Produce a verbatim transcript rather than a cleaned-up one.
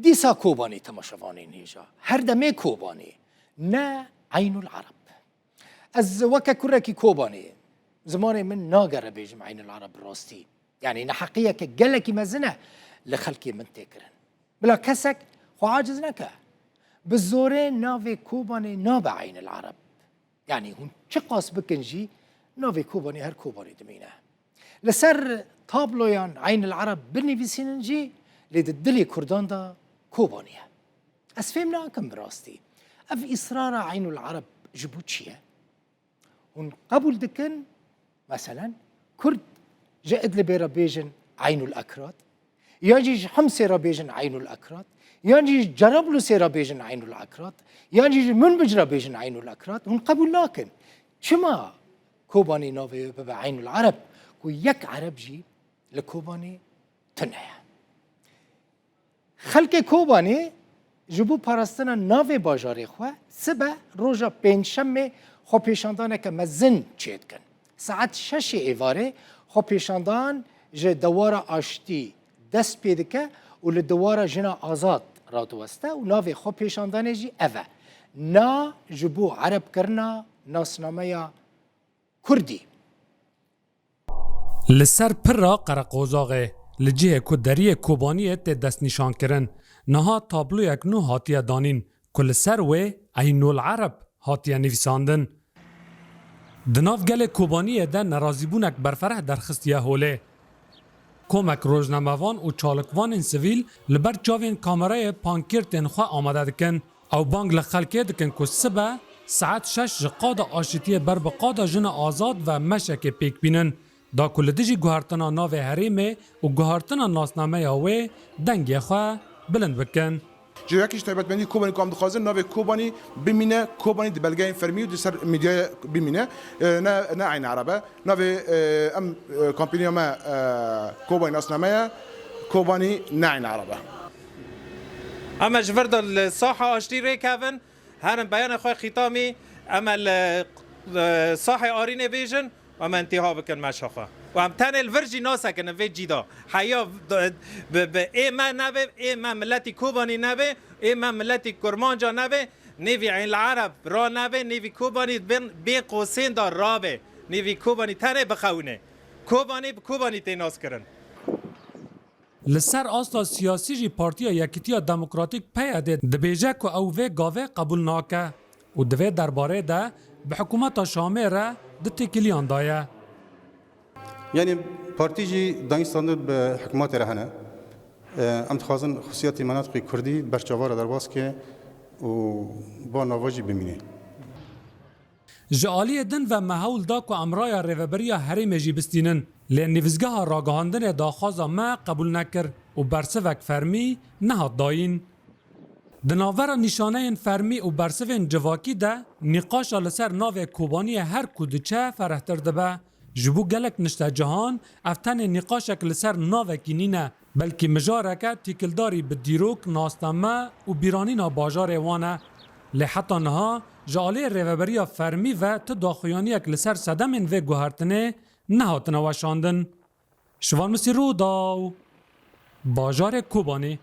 Dîsa Kobanê temaşevanên hêja. Her demê Kobanê. Ne Eynul Ereb. Ez weke kurekî Kobanê, zimanê min nagere bêjim Eynul Ereb bi rastî. Yanî neheqiyeke gelekî mezin e li xelkê min tê kirin. Bila kesek xwe aciz neke. Bi zorê navê Kobanê nabe Eynul Ereb. Yanî hûn çiqas bikin jî navê Kobanê her Kobanê dimîne. Li ser tabloyan Eynul Ereb binivîsînin jî lê di dilê Kurdan de Kobanê ye. Ez fêm nakim bi rastî. Ev îsrara Eynul Ereb ji bo çi ye? Hûn qebûl dikin, meselen, Kurd ji Idlibê re bêjin Eynul Ekrat, yan jî ji Himsê re bêjin Eynul Ekrat, yan jî ji Cerablusê re bêjin Eynul Ekrat, yan jî ji Munbic re bêjin Eynul Ekrat, hûn qebûl nakin. Çima Kobanê navê wê bibe Eynul Ereb, ku yek Ereb jî li Kobanê tune ye? Xelkê Kobanê ji bo parastina navê bajarê xwe sibe roja pêncşemê xwepêşandaneke mezin çêdikin. Saet şeşê êvarê xwepêşandan ji dewara aştî dest pê dike û li dewara jina azad radiweste û navê xwepêşandanê jî ev e. Na ji bo erebkirina nasnameya Kurdî. Li ser pira Qereqozaxê, li cihê ku deriyê Kobaniyê tê destnîşankirin, niha tabloyek nû hatiye danîn ku li ser wê Eynul Ereb hatiye nivîsandin. Di nav gelê Kobaniyê de nerazîbûnek berfereh derxistiye holê. Komek rojnamevan û çalakvanên sivîl li ber çavên kamerayê pankêrtên xwe amade dikin. Ew bang li xelkê dikin ku sibe saet şeş ji qada aşitiyê ber bi qada jina azad ve meşekê pêk bînin, da ku li dijî guhertina navê herêmê û guhertina nasnameya wê dengê xwe bilind bikin. Ji yekî ji taybetmendî Kobanî ku em dixwazin navê Kobanî bimîne, Kobanî di belgeyên fermî û di ser medyayê bimîne, e, ne, ne Eyn Ereb e. Navê, e, em, e, kampanya me, e, Kobanî nasname ye, Kobanî ne Eyn Ereb e. Em e ji vir de li saha aştî rêkevin, herin beyanê xwe xîtamî, em e li, e, sahê Arînê bêjin, em e intîha bikin meşa xwe. Û em tenê li vir jî nasekinin vê cî de. Heya bi, bi, bi ê me nebe, ê me miletî Kobanî nebe, ê me miletî Kurmanca nebe, nêvî Eyn Ereb ranebe, nêvî Kobanî bên, bên qosên de rabe, nêvî Kobanî tenê bixewine. Kobanî bi Kobanî tê naskirin. Li ser asta siyasî jî Partiya Yekîtiya Demokratîk, P Y D, dibêje ku ew vê gavê qebûl nake û di vê derbarê de bi hikûmeta Şamê re di têkiliyan de ye. Yanî partî jî dayîn standin bi hikûmetê re hene. Em dixwazin xusiyetê menatiqê kurdî ber çava re derbas ke û ba nava jî bimîne. Ji aliyê din ve me hewl da ku em raya rêveberiya herêmê jî bistînin. Lê nivîzgeha ragihandinê daxwaza me qebûl nekir û bersivek fermî nehat dayîn. Di navbera nîşaneyên fermî û bersivên civakî de nîqaşa li ser navê Kobaniyê her ku diçe ferehtir dibe. Ji bo gelek niştecihan ev tenê nîqaşek li ser navekî nîne, belkî mijareke têkildarî bi dîrok, nasname û bîranîna bajarê wan e. Lê heta niha ji aliyê rêveberiya fermî ve tu daxuyaniyek li ser sedemên vê guhertinê nehatine weşandin. Şivan Misî, Rûdaw, bajarê Kobanê.